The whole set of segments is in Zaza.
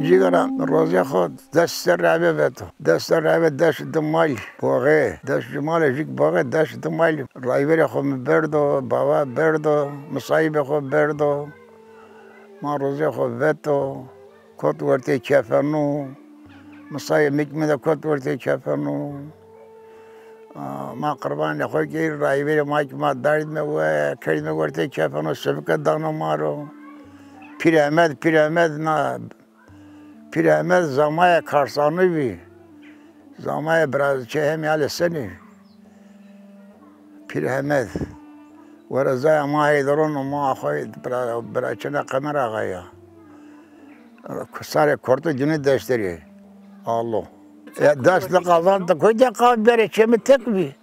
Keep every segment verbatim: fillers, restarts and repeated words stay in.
Cîgara mi rozê xo des serre eve veto. Des serre eve des di mal boxê, des di malê jîk boxê, des di mal rayverê xo mi berdo, bawa berdo, misayibê xo berdo. Ma rozê xo veto, kot wertê kefenu. Misayê mi kî mi de kot wertê kefenu. A, ma qirbanê xo kî rayverê ma kî ma dardîme we, kerdîme wertê kefenu, sivike dano ma ro. Pîr Emed, Pîr Emed na, Pîr Emed zamayê Karsanî bî. Zamayê bira çê Hemî Alê Senî. Pîr Emed. Werezaya ma Heyderon û ma xo bira, bira çêna Qemer Axaya. Sarê korto cunî deşterî. Alo. Ya dest li qazan de koy de qav bere çê mi tek bî.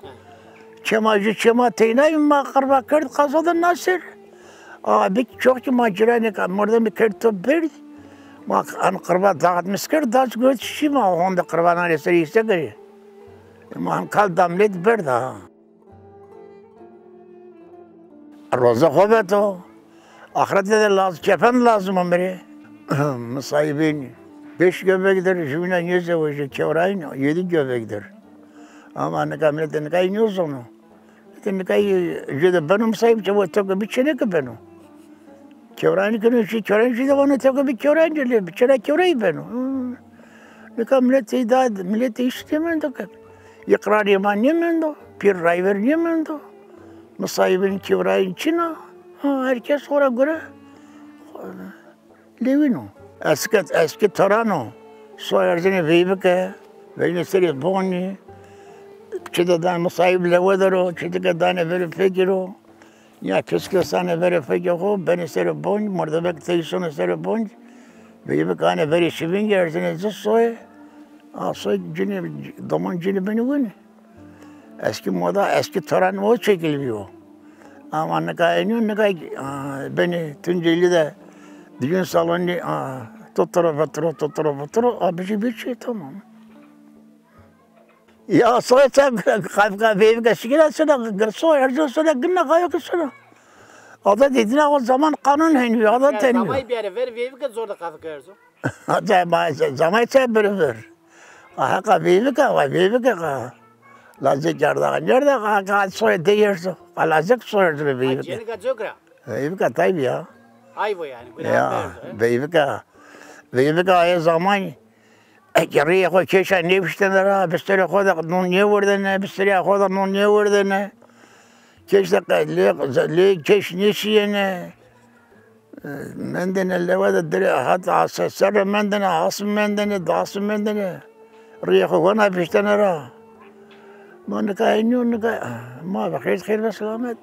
Çê ma jû çê ma teyna bî, ma qirba kerd qaza de naser. A bik çok ki ma ciranê ka mordemî kerd to berd. Ma an qirba dağıtmış kerd, das got şî ma honde qirbanan rê ser yüksek. Ma an kal damlet berd ha. Rozê xo veto. Axirete de laz-, kefen lazim o mi rê. Misayibên beş göbekdir, jûna nêzewejî, kewrayîn yedi göbekdir. Ama nika milete nika nêzono. Milete nika jû de beno misayib, çewe teko bî çêneke beno. Kewrayîn keno, jû kewrayîn jû de vano teko bî kewrayîn, lê bi çêna kewrayî beno. Nika milete îda, milete îş nêmendo ke. Îqrarê ma nêmendo, pîr rayver nêmendo. Misayibên kewrayîn çin a. Ha, her kes xo ra gore lewîn o. Eski, eski taran o. So erzenê veyvike, veyne serê bonî. Çi de dan misayib lewe der o, çi de ke danê verê fekî ro. Ya piske sanê verê fekê xo, benê serê bonc, mordemê ke tey sonê serê bonc, veyvike anê verê şivîngî erzenê ci soyê, a soy cinî, doman cinî benî winî. Eski moda, eski tören o şekil bîyo. Ama nika enî yo, nika, a, benî Tuncelî de düğün salonî, a, tuturo vetiro, tuturo vetiro, a, bijî bir şey tamam. Ya soy sen kafka veyvike şikila sona, soy erzo sona, gınna kayo ki sona. Ada dedina o zaman kanun henüyor, ada teniyor. Zamay bir yere ver veyvike zor da kafka erzo. Ada ma-, zamay sen böyle ver. Aha ka veyvike, ka veyvike ka. Lazek yarda, nerede ka, ka soy de erzo. Ka lazek soy erzo veyvike. Cenika cokra. Veyvike tabii ya. Ayvo yani. Ya, veyvike. Veyvike ay zaman. Eke rîyê xo keşa nêviştene ra, bistorê xo de non nêwerdene, bistorîya xo de non nêwerdene. Keş de qe-, lê, lê keş nêşîyêne. Mendene lewe de dirê hat ase serre mendene, asm mendene, dasm mendene. Rîyê xo wena viştene ra. Ma nika enî yo, nika ma bi xêr, xêr ve selamet.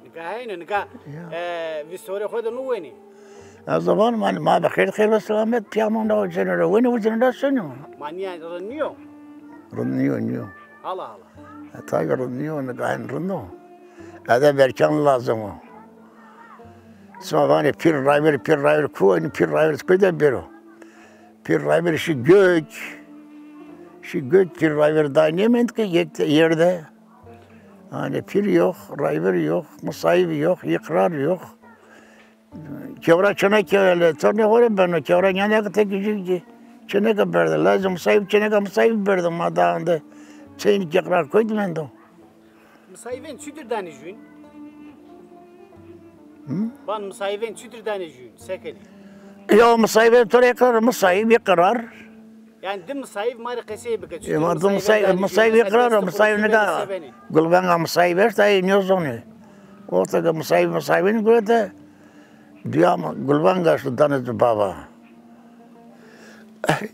Nika heyne, nika, e, vîst horê xo de nû wenî. Ez de vanim, ma, ma bi xêr, xêr ve selamet, pîya ma na ucene ra wenî, ucene ra senî ma. Ma nîya rind nîyo? Rind nîyo, nîyo. Hala hala. E, tabi rind nîyo, nika hen rind o. Edeb erkan lazim o. Sima vanê pîr rayver, pîr rayver ku wenî, pîr rayver ku de bêro. Pîr rayver şî gök. Şî gök, pîr rayver day nêmend ke yek yerde. Hanî pîr yox, rayver yox, misayib yox, îqrar yox. Kewra çêneke, le tornê xo rê beno, kewra nyaneke tek jî çêneke berde. Lazim misayib çêneke misayib berde ma da ande. Çeynî îqrar koy de mendo. Misayibên çutir danê jûn? Hı? Van misayibên çutir danê jûn, se kenê? Ya misayibên to rê îqrar, misayib îqrar. Yani di misayib ma rê qesey bike. E, ma di misayib, misayib îqrar o, misayib nika gulvenga misayib est, ay nêzonê. Orta ke misayib, misayibin gurete, duya gulvenga şu danê di baba.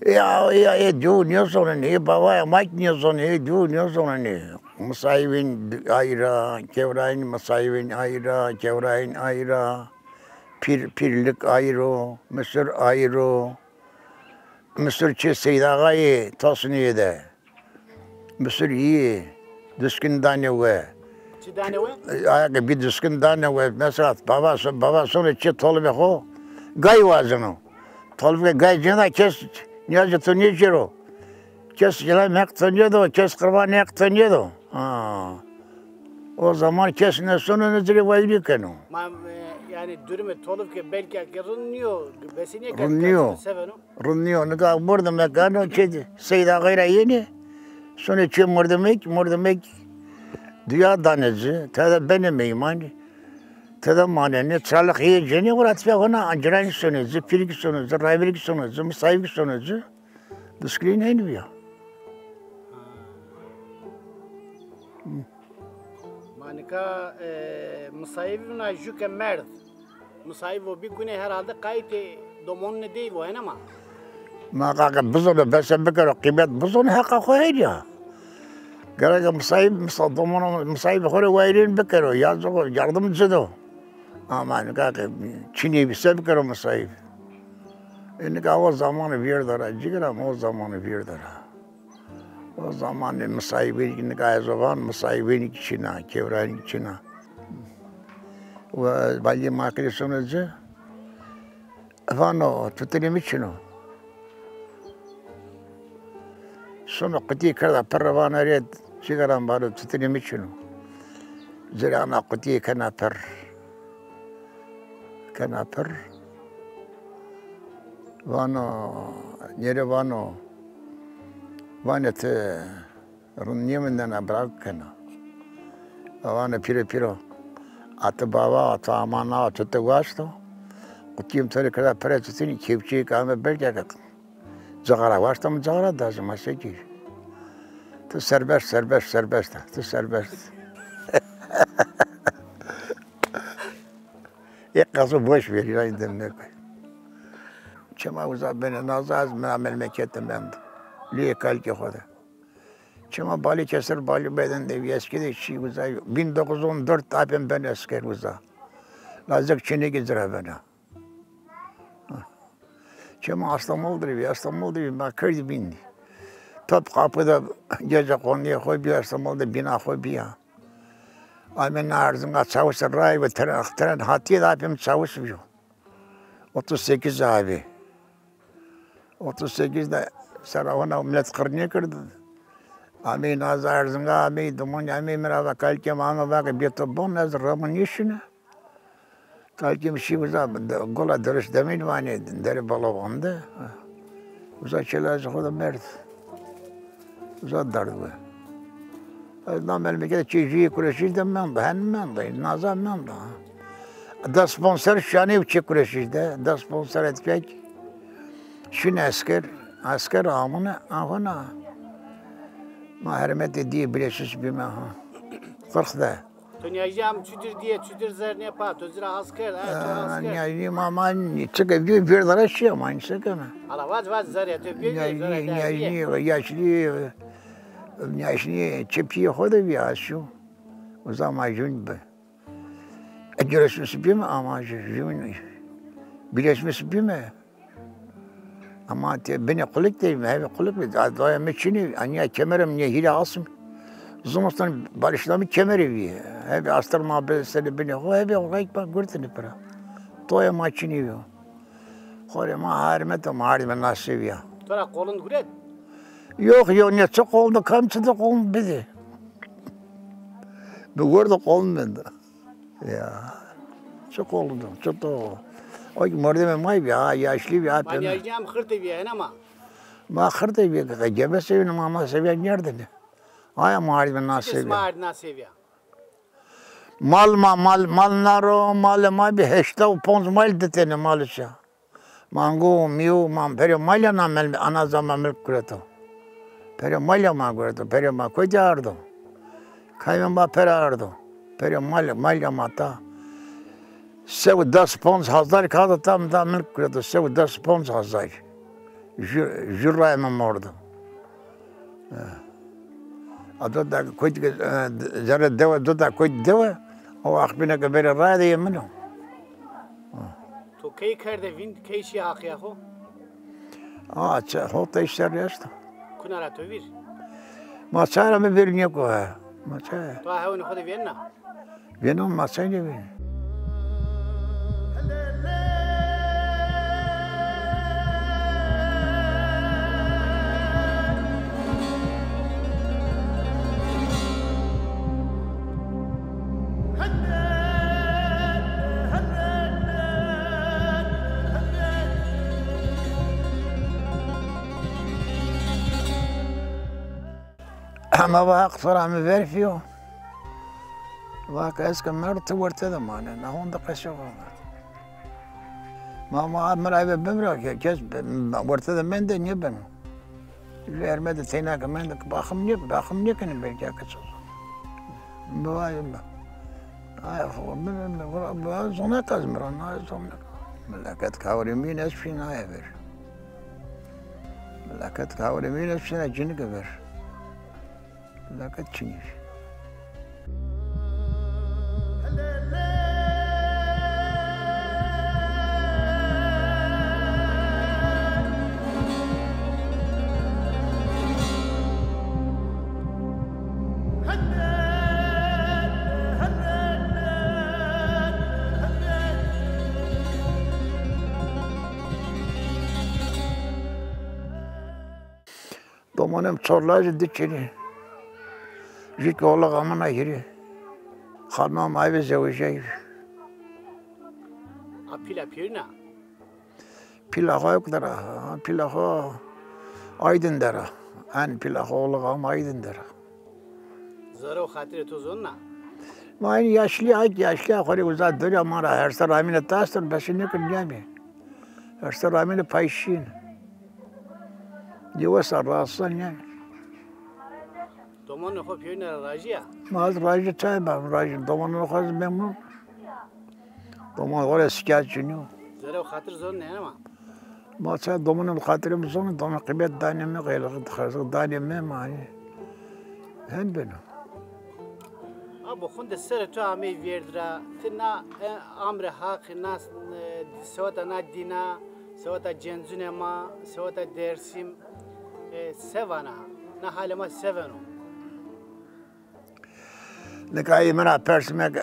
Ya, ya, ê dû nêzonenê, ê bawaya ma kî nêzonê, ê dû nêzonenê. Misayibin ayra, kewrayın misayibin ayra, kewrayın ayra. Pîr, pîrlik ayro, misir ayro. Misir çê Seyd Axayê Tasnîye de. Misir yî, diskin danê we. Çi danê we? Aya ke bî diskin danê we. Mesela baba so-, baba sonê çê tolibê xo gay wazeno. Tolibê gay cêna kes niyazê to nêcêro. Kes cêna meq to nêdo, kes qirbanê heq to nêdo. Ha. O zaman kes nêsono nê ci rê wayirî keno. Ma, e, Yanî durumê tolû ke belkî ke rind nîyo, besenîye ke rind nîyo. Seveno. Rind nîyo. Nika mordemêk ano çê Seyd Axayî ra yenê. Sonê çê mordemêk, mordemêk duya danê ci. Tede benê meymanî. Tede manenê. Çalix heye cenê, wira tiya hona ancirayî sonê ci, pîrikî sonê ci, rayverîkî sonê ci, misayîvkî sonê ci. Dusklîn eynî bîya. Ma nika, e, misayîv vîna jû ke merd. Misayîv o bî gunê herhalde qayîtê domonunê dey vo, hene ma? Ma qaqe bizono, bese bikero, qîmet bizono, heqa xo heyr ya. Gereke misayîv, misa-, domono misayîv xo rê wayîrên bikero, ya xo yardim ci do. Ama nika ke çinê bî se bikero misayîv. E, nika o zamanî vîr de ra, cigera mi, o zamanî vîr de ra. O zamanî misayîvênî kî nika ez o van, misayîvênî kî çin a, kewranî kî çin a. Ve balî ma qirê sono ci, vano, tutinê mi çin o. Sono qutî kerda pirre, vano rê, cigera mi, vano tutinê mi çin o. Ci rê ana qutî kena pir. Kena pir. Vano, nêrê vano, vanê ti rind nêvindena, bira kena. Vanê pîro, pîro, a ti bava, a ti amana, a ti ti waşto. Qutîyê mi to rê kerda pire, tutinî, kepçeyêk ame belkî ke cixara waşta mi cixara da ci, ma se kî. Ti serbest, serbest, serbest a, ti serbest. Ê qeso boş ver, înan dem nêko. Çima uza benê naza, ez mina memlekete mendo. Lê kalkê xo de. Çima Balıkesir, Balıbeyden de bir eski de şey uza. Bin dokuz yüz on dört apê mi ben esker uza. Lazek çineki zira bena. Çima Astamol de bir, Astamol de bir, ma kerdî bîn. Topkapı'da gecekonduya xo bî, Astamol de bîna xo bîya. Amê na Erzinga çawusê ray ve tren, tren hatiye de apê mi çawus bîyo. Otuz sekiz abi. Otuz sekiz de sera hona millet qir nêkirdi. Amey naza Erzinga, amey dimonî, amey mi ra va, kalkê mi ame va ke bê to bon ez ramo nêşine. Kalkê mi şî uza, gola Deriş Demîn vanê, derê Balaban de. Uza çelazê xo de merd. Uza derd bi. Ez na memlekete çê jûyê kureşîş de mendo, hen mendo, naza mendo. Des ponc ser şanê çê kureşîş de, des ponc ser etkek. Şin esker, esker amune, ahuna. Ma hermetê dîyê Bileşis bîme ha. Qirx de. To nîyajî am çutir dîye, çutir zernê pa, to zira has kerd, ha, to has kerd. Nîyajî ma, ma, çike vî, vîr dara şîya ma, nîse keme. Ala vac, vac, zerê to vîr, nîyajî, zerê nîyajî, yaşlî, nîyajî, çi pîyê xo de vî, az şu. Uza ma jûn bi. E, giresmis bîme, ama jûn, biresmis bîme. Ama te binê qulik de, hevê qulik de, a, daya mi çinî, a, nîya kemerê mi, nîya hîrê asm. Zimistan balişta mi kemerê vîye. Hevê astir ma bi serê binê xo, hevê o rayk ma gurtine pira. Toya ma çinî yo. Xorê ma hermete ma ardime nasê vîya. To ra qolin guret? Yok, yok, ne çi qolin, kam çi de qolin bide. Bi werde qolin mende. Ya. Çi qolin do, çi to. O ki mordemê may bî, ha, yaşlî bî, ha. Ma pêne. Nîyajî am xirtê bîye, hene ma? Ma xirtê bîye, ke gebe sevîne, ma, ma sevîya nêrdene. Aya ma ardime nasê vîya. Kes ma ardime nasê vîya. Mal ma, mal, mal na ro, malê ma bî heşta û ponc mal di tenê malê şa. Mango, mîyo, ma perê malya na mel-, ana zama milk gureto. Perê malya ma gureto, perê ma kotî ardo. Kayme ma pere ardo. Perê mal-, malya ma ta. Se û des ponc hazar kağıdı tam da milk gureto, se û des ponc hazar. Ju-, jurayê mi mordo. A do da kotî ke, e, zerre dewe, do da kotî dewe, o axpîne ke verê raye de yê min o. To key kerde vînd, key şî haqîya xo? A, çe-, hotay serrî esto. Kuna ra to vîr? Ma çay ra mi vîr nêko he. Ma çay. To hewnê xo de vênena? Vênon ma çay nêvênî. Ma va Heq to ra mi verfîyo. Va ke ez ke merdo ti werte de mane. Na honde qesê xo kerd. Ma, ma mi ra eve bimra ke kes be-, werte de mende nêbeno. Ju erme de teyna ke mende ke baxim nê-, baxim nêkenê belkî ke ço. Mi va, mi va. Ay xo, mi, mi, mi, mi va zoneka ez mi ra, na zoneka. Mileket ke hawrê mi yîn ez şîna eve. Mileket ke hawrê mi yîn ez şîna cinike ver. Laqet çinî. Domonê mi çor lajî, di çinî. Jû kî oğlek amena hîrê. Xanima mi ayve zewejîyayî. A pîla pîrîn a? Pîla xo ewk der a. Pîla xo Aydin der a. En pîla xo oğlek ama Aydin der a. Zerre û xatirê to zonena? Ma enî yaşlî, ay kî yaşlî ya xo rê uza dewrîya ma ra her ser amîne tastir, besî nêkir nîyamî. Her ser amîne pay şîn. Yewe ser rahatsız nîyamî. Domonê xo pêrîne ra rajî ya? Ma ez rajî, çay ben rajî. Domonê xo ez memnun. Domonê xo rê şikayet çinî yo. Zerre û xatir zonenê ema? Ma ça domonê mi xatirê mi zonê, domonê qîmet danê mi, xerzix danê mi, ma hanî hen beno. Abo, xunde serê to amey vêrd ra, ti na, e, amrê Haqî, na, e, seweta na dîna, seweta cencunê ma, seweta Dêrsim, e, se vana? Na halê ma se veno? Nika ê mi ra pers meke.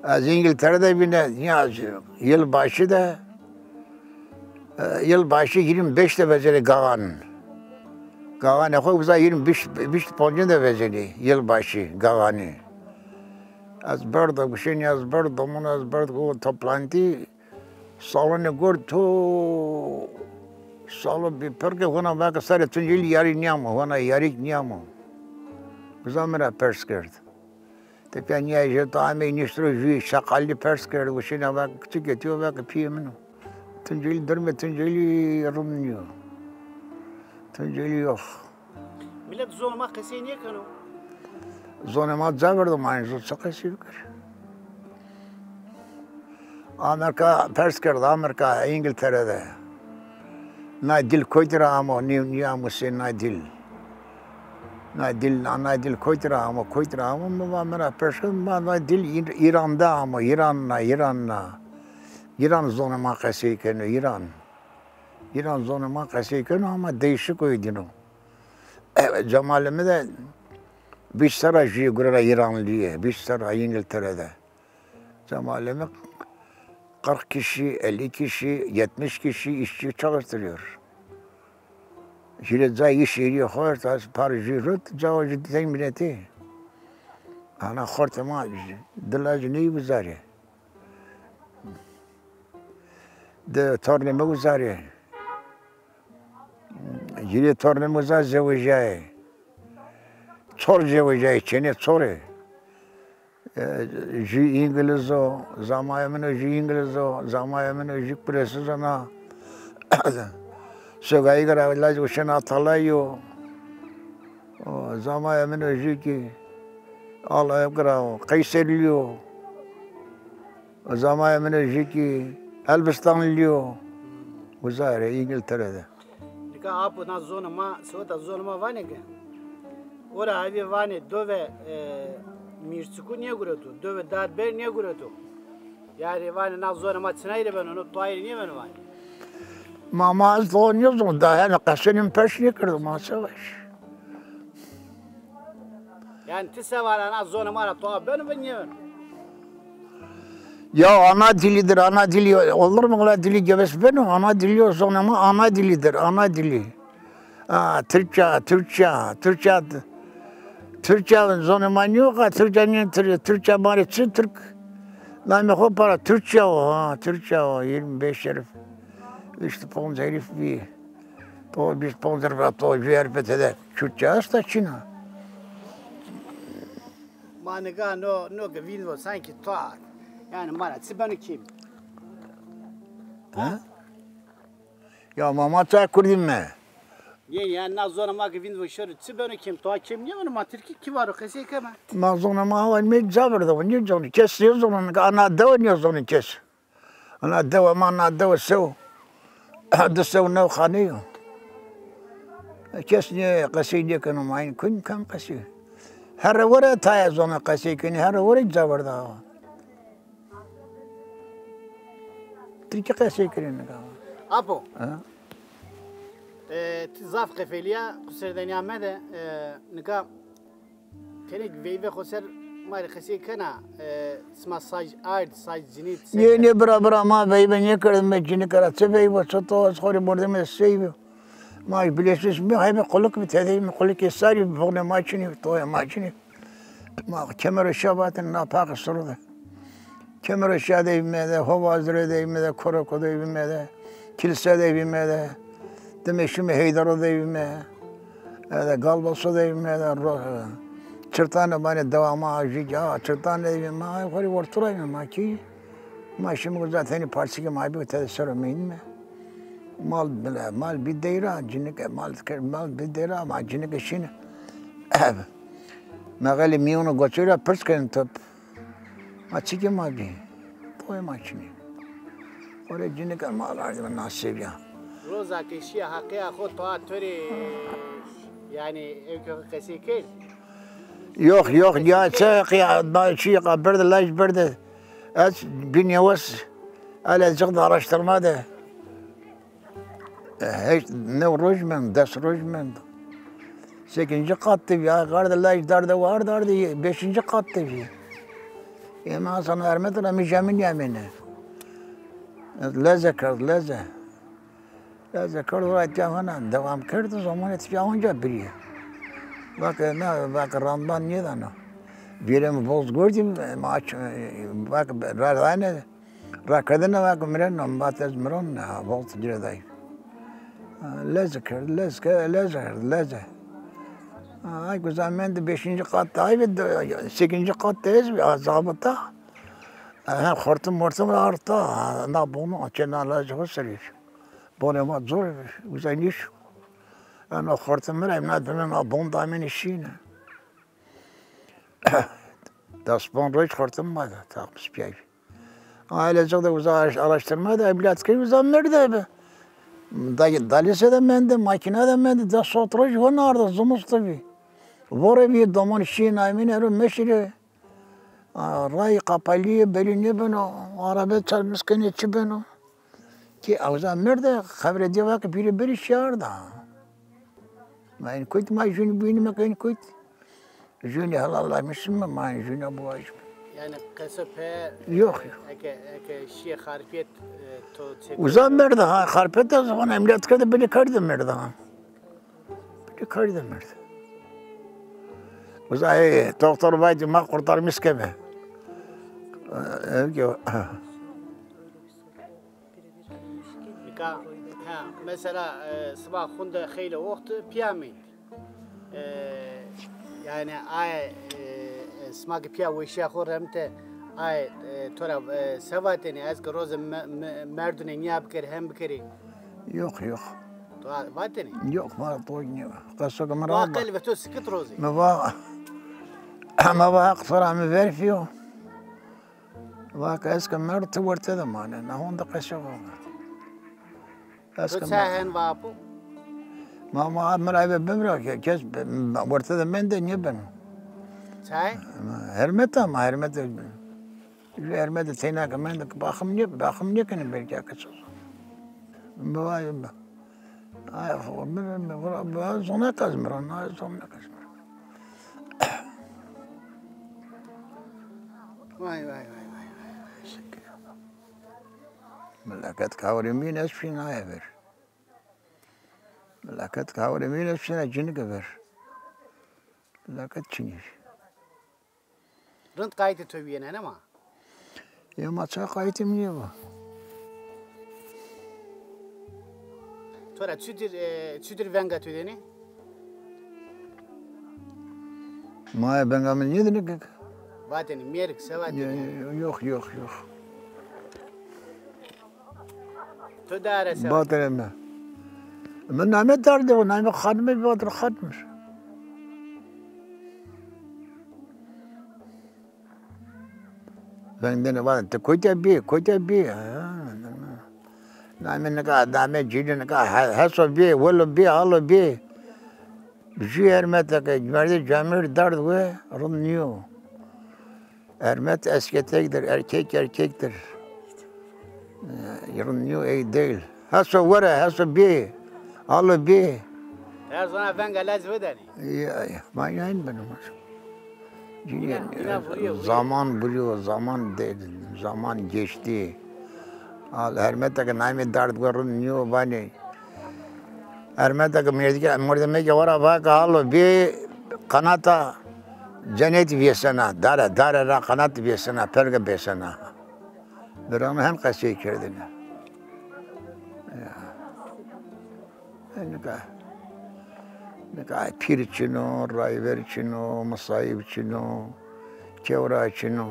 Ez Îngiltere de bîne, ya yılbaşı de, e, yılbaşı yirmi beş de vezenê Gaxan. Gaxanê xo uza yirmi beş, beş poncin de vezenê yılbaşı Gaxanî. Ez berdo guşenî, ez berdo domon, ez berdo o toplantî. Salonê gor to, salon bî pirke, hona va ke sarê Tuncelî yarî nîyamo, hona yarîk nîyamo. Uza mi ra pers kerd. Tepîya nîyayî jê to amey nişt ro, jûyê şaqalî pers kerd, uşêna va ke çi ke tîyo, va ke pîyê min o. Tuncelî, durumê Tuncelî rind nîyo. Tuncelî yox. Milet zonê ma qesey nêkeno. Zonê ma ca verdo, ma enî zon çi qesey biker? Amerka pers kerd, Amerka, Îngiltere de. Na dil kotî ra amo, nî-, nîyamusê na dil. Na dil, na, na dil kotî ra amo, kotî ra amo, mi va mi ra pers kerd, ma na dil Îr-, Îran de amo, Îran na, Îran na. Îran zonê ma qesey keno, Îran. Îran zonê ma qesey keno ama değişik o dîno. Evet, Cemalê mi de vîst serra jûyê gure ra Îranlî yê, vîst serra Îngiltere de. Cemalê mi kırk kişi, elli kişi, yetmiş kişi işçi çalıştırıyor. Hîrê cayê îş yerî xo est, ez par jû rut, cawa jû temin etê. Ana xortê ma di lajî ney wizarê. Di tornê mi wizarê. Hîrê tornê mi uza zewejîyayê. Çor zewejîyayê, çênê çor ê. E, jû Îngiliz o, zamayê min o jû Îngiliz o, zamayê min o jû Kuresiz o na. Sogayî ra laj uşên Atalayî yo. O, zamayê min o jû kî Alayê Kira o, Qeyserlî yo. Zamayê min o jû kî Elbistanlî yo. Uza rê Îngiltere de. Nika apo na zonê ma, seweta zonê ma vanê ke. Ora havê vanê dove, e, mîrçiku nêgureto, dove dad ber nêgureto. Yanî vanê na zonê ma çinay rê beno, no toyî rê nêbeno vanê. Ma, ma ez to nêzon, da hene qesenê mi pers nêkerdo, ma se vaj. Yanî ti se vana na zonê ma ra toa beno ve nêbeno? Ya ana dilidir, ana dili olur mu? Ola dili geves beno, ana dili o zonê ma ana dilidir, ana dili. A, Türkçe, Türkçe, Türkçe, Türkçe zonê ma nîyo ka, Türkçe nîyo, Türkçe, Türkçe ma rê çi Türk? Namê xo para Türkçe o, ha, Türkçe o, yirmi beş herif, vîst ponc herif bî. To bîst ponc ripê to jû her pete de Kürtçe esta çin a. Ma nika no, no ke vîndo sanki to a. Yanî ma ra çi beno kêm? Ha? Ya ma, ma ça kurdî me. Nê, yanî na zona ma ke vîndo şero çi beno kêm, to a kêm nêbeno, ma tirkî kî varo qesey keme. Ma zona ma awa nê ca verda, nê zona kes, nê zona nika, ana dewe nê zona kes. Ana dewa ma, na dewa sew. Di sew new xane yo. Kes nê qesey nêkeno, ma in kun kam qesey. Herre were taya zona qesey kenê, herre were ca verda awa. Tirkî qesey kenê nika. Apo. Ha? E, ti zaf qefelîya, qusir de nîyamede, e, nika tenê veyve xo ser ma rê qesey kena, e, sima saj ard, saj cinî, nê, nê, bira, bira, ma veyve nêkerdîme cinîke ra. Çi veyve, çi to, ez xo rê mordemê sey bî. Ma bilêsîs mi, hebe qulik bî, tedê mi qulikê sarî bî, vonê ma çinî, toyê ma çinî. Ma kemero şa vatêne, na paxê siro de. Kemero şa de bîme de, Hovazire de bîme de, Koroko de bîme de, Kilise de bîme de, dime şime Heydero de bîme, e, de Galbaso de bîme de, ro-, Çirtane vanê dewa ma, jû ca, Çirtane de bîme, ma xo rê wertura bîme, ma kî, ma şime uza tenê parçikê ma bî, tede sero meynîme. Mal bile, mal bî deyra, cinike mal kerd, mal bî deyra, ma cinike şîne. Mexelê mîyonê goçû ra pirs kenê top. Ma çikê ma bî? Toyê ma çinî. Xo rê cinike mal ardîme nasêbîya. Roza ke şîya heqîya xo toa to rê, yanî ewke xo qesey kerd? Yox, yox, ya çi heqîya, ma şîya berde, laj berde. Ez bîn yewes, elezix de araştirma de. E, heşt, new roj mend, des roj mend. Sekizinci kat de bî, ya, garde laj darde war darde, beşinci kat de bî. Ema sana hermet ra mi jamîn yamêne. Leze kerd, leze. Leze kerd, ra tîya hona, devam kerd, zamanê tîya onca birîye. Vake, na, vake randan nêdana. Vîrê mi boz gordî, ma aç, vake, ra, ra, ne, Rakerdene vake mireno, vat ez miron, ha, volt girê day. Ha, leze kerd, leze kerd, leze kerd, leze. Ha, ay güzel mende beşinci kat de, ay, sekizinci kat de ez, zabıta. Ha, xortim mortim arta, ha, na bunu, açê na leze ho serî. Bonê ma zor, güzel iş. Ana xortim mirem, na dime na bon dameni şîne. Des pon roj xortim ma de, takmış piyay. Ailece de uza araş-, araştırma da evlat ki uza merde be. Da-, dalise de mende, makine de mende, da sot roj ho narda, zumus tabi. Vore bir doman şi namine ro meşire. A, ray kapaliye belli ne beno, arabe çarmis kene çi beno. Ki uza merde, xevre diye vake biri biri şiar da. Ma in kuyt, ma juni bini me in kuyt. Jûnî helallaşmışım mı? Ma jûnî bu ajim. Yani qeso pe... Yok, yok. Eke, eke şiye xarpiyet, e, to çek... Uza merda ha, xarpiyet de zaman emniyet kerde beni kerde merda ha. Beni kerde merda. Uza, e, doktor vaydi ma kurtarmış keme. E, evge... Nika, ha, mesela, e, sima xunde xeyle oxt piya mînd. E, yani, ay, e, e, sima ki piya weşiya xo remte, ay, e, to ra, e, se vateni, ez ki roze me-, me-, merdune niya bikeri, hem bikeri. Yok, yok. To a-, vateni? Yok, ma to niya. Qeso ki mi ra... Wa qelbe to sikit roze. Mi va, mi va, haq sora mi verfiyo. Vake ez ke merd, ti werte de mane. Na honde qeşe vake. Ez... To ke ça hen vapo? Ma, ma, mi ra eve bimra ke, kes be-, werte de mende nêbeno. Çay? Ma hermeta, ma hermete. Ju hermete teyna ke mende ke baxim nê, baxim nêkene belki ke ço. Mi va, ay, xo, mi, mi, mi, mi, zona kazmira, na, zona kazmira. Vay, vay, vay, vay, vay. Melaket kawrê mîn ez şîna ver. Melaket kawrê mîn ez şîna cinike ver. Melaket çinî. Rind qayîtê to vîyêne, ne ma? Ya ma ça qayîtê mi nêva. To ra çutir, e, çutir venga tu dêne? Ma venga mi nêdîne ke. Vatêne mêrik, se vatêne? Yo-, yo-, yok, yok, yok. To dare se? Vatêne mi. Mi namê dardê, o namê xanimê vatêne xanim. Veng dêne, vanê ti kotî bî, kotî bî? Ha, namê nika, namê cînî nika, he-, heso bî, wilo bî, alo bî. Jû hermete ke merdê camêrd dard we, rind nîyo. Hermet esketêktir, erkek erkektir. E, rind nîyo, ey değil. Heso were, heso bî, alo bî. Her zona venga lez videnî. Ya, ya, ma yayın benim. Yine, yine vuruyor, vuruyor. Zaman vuruyor, zaman de-, zaman geçti. Al, hermete ke namê dard we rind nîyo vanê. Hermete ke merdike, merdemê ke wara vake alo bî, qanata cenetî vêsena, dare, dare ra qanat vêsena, perge vêsena. Bira mi hen qesey kerdêne. Ya. E, nika, nika pîr çin o, rayver çin o, misayib çin o, kewra çin o.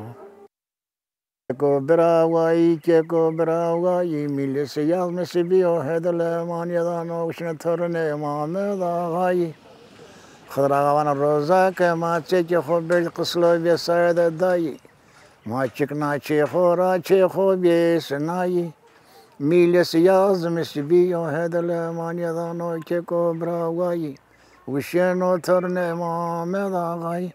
Keko bira wayî, keko bira wayî, mîlî siyaz mi sibî yo, hedile manîye dano, wişne torunê Mamed Axayî. Xidr Axa vana roza ke ma çekê xo berd qislo vêsaye de dayî. Ma çikna çê xo ra çê xo vêsinayî. Mîlê siyaz mi sibî yo, hedile manîye dano keko bira wayî. Wişeno tornê Mamed Axayî.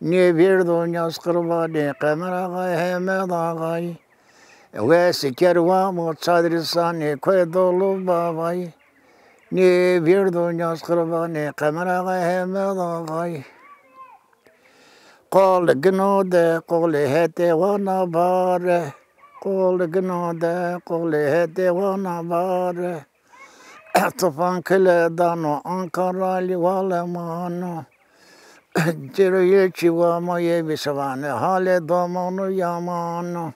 Nêvêrdo nîyaz qirbanê Qemer Axayî, Hemed Axayî. Wes kerwa mo çadrîsanê koyê Dolu Bavayî. Nêvêrdo nîyaz qirbanê Qemer Axayî, Hemed Axayî. Qol gino de qolê hetê wana bare. Qol gino de qolê hetê wana bare. Tufan kile dano Ankara lîwale mano. Cêro yê çî wa ma yê vîsvane halê domonu yamano.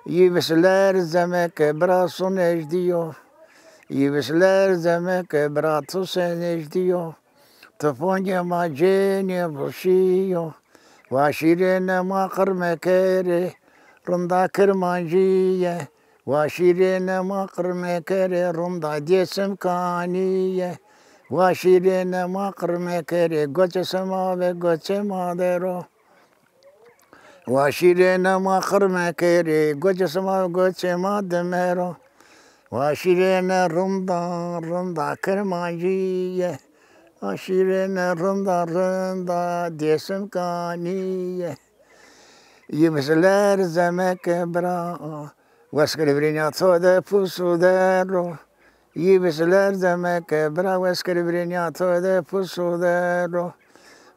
Yî vîs lerzeme ke bira sun ejdîyo. Yî vîs lerzeme ke bira tu sen ejdîyo. Tifongê ma cênê vişîyo. Wa şîrêne ma qirmekerê, rinda Kirmancîye. Wa şîrêne ma qirmekerê, rinda Dêsimkanîye. Wa şîrêne ma qirmekerê, goçê sema ve goçê ma dero. Wa şîrêne ma qirmekerê, goçê sima goçê ma dimero. Wa şîrêne rinda, rinda Kirmancîye. Wa şîrêne rinda, rinda Dêsimkanîye. Yî vîs lerzeme ke bira, wes kir virênîya to de pus û der o. Yî vîs lerzeme ke bira, wes kir virênîya to de pus û der o.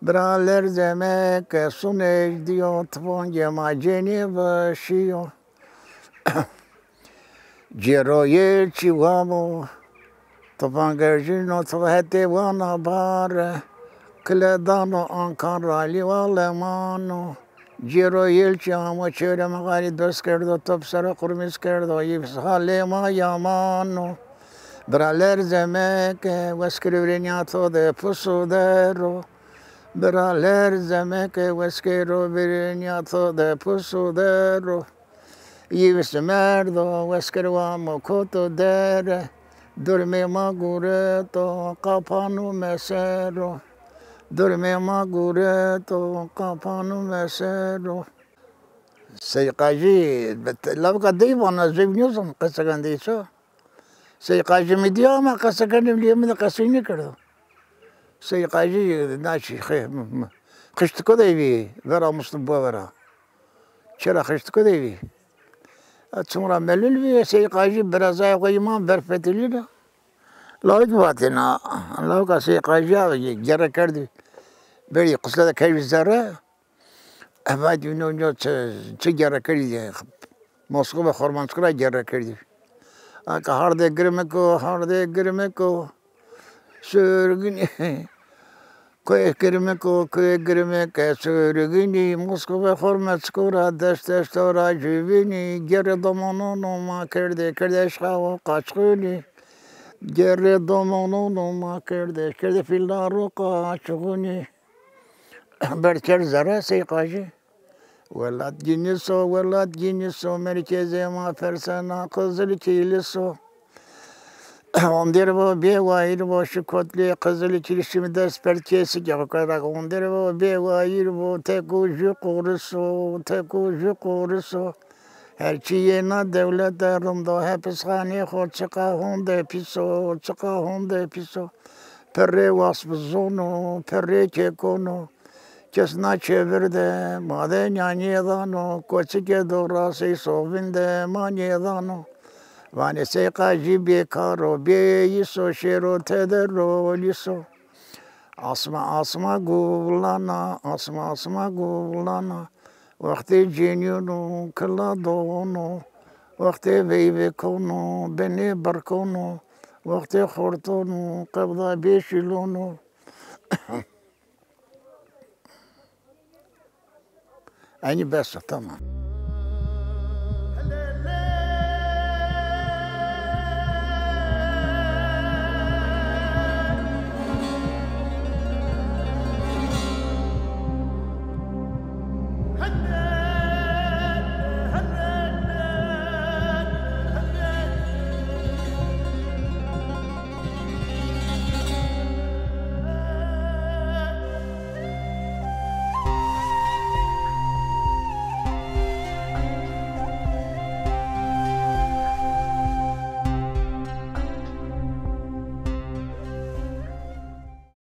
Bira lerzeme ke sun ejdîyo, tifongê ma cênê vişîyo. Cêro yê çî wa mo, tifan gerjîno, tifa hetê wana bare. Kile dano Ankara lîwale mano. Cêro yê çî amo çêwrê ma xarî dost kerdo, top sero qurmîz kerdo, yî vîs halê ma yaman o. Bira lerzeme ke wes kir virênîya to de pus û der o. Bira lerzeme ke wes kir virênîya to de pus û der o. Yî vîs merdo wes kir wa mo kot û dere. Durmê ma gureto, qapan û meser o. Durmê ma gureto, qapan û meser o. Sey Qajî, lavika dey vana, zey nêzan qesekan dey so. Sey Qajî mi dîya ama qesekan lê mi de qesey nêkerdo. Sey Qajî naçî xê, m-, m-, Xiştiko de vî, vera Mustafa vera. Çira Xiştiko de vî. E, çimra melul vî, Sey Qajî birazaya xo îman ver fetelî de. Lawik vatêna, lawika Sey Qajî ya gere kerdî. Berî qisle de kevî zere. Vatî no, no çi, çi gere kerdî. Moskova Xormançku ra gere kerdî. Aka hardê girmiko, hardê girmiko. Sürgünî. Koyê Kirmiko, koyê Kirmike sürgünî, Moskova Xormeçko ra dest dest ra cüvînî, gerê domonono ma kerdê, kerdê eşqa û qaçxûnî. Gerê domonon ma kerde, kerde fîla roqa çixunî. Berçer zere sey qajî. Welat gîniso, welat gîniso, merkezê ma fersena Qizil Kîliso. Ondir vo bê wayir vo şu kotlê Qizil Kîliso, mi dest per kêsi kekrak. Ondir vo bê wayir vo teko jü qoriso, teko jü qoriso. Her çî yê na dewlete rind o, hepisxanê xo çiqa honde pîs o, çiqa honde pîs o. Pirrê wasp zon o, pirrê kekon o. Kes na çevir de ma de nyanîye dano, koçike do ra sey soxvîn de ma nêdano. Vanê sey qajî bêkar o, bêyîso şêro tede rolîso. Asma asma gulana, asma asma gulana. Wextê cênîyon o, kila doxon o. Wextê veyvekon o, binê birkon o. Wextê xorton o, qebda bêşîlon o. Eynî bes o, tamam.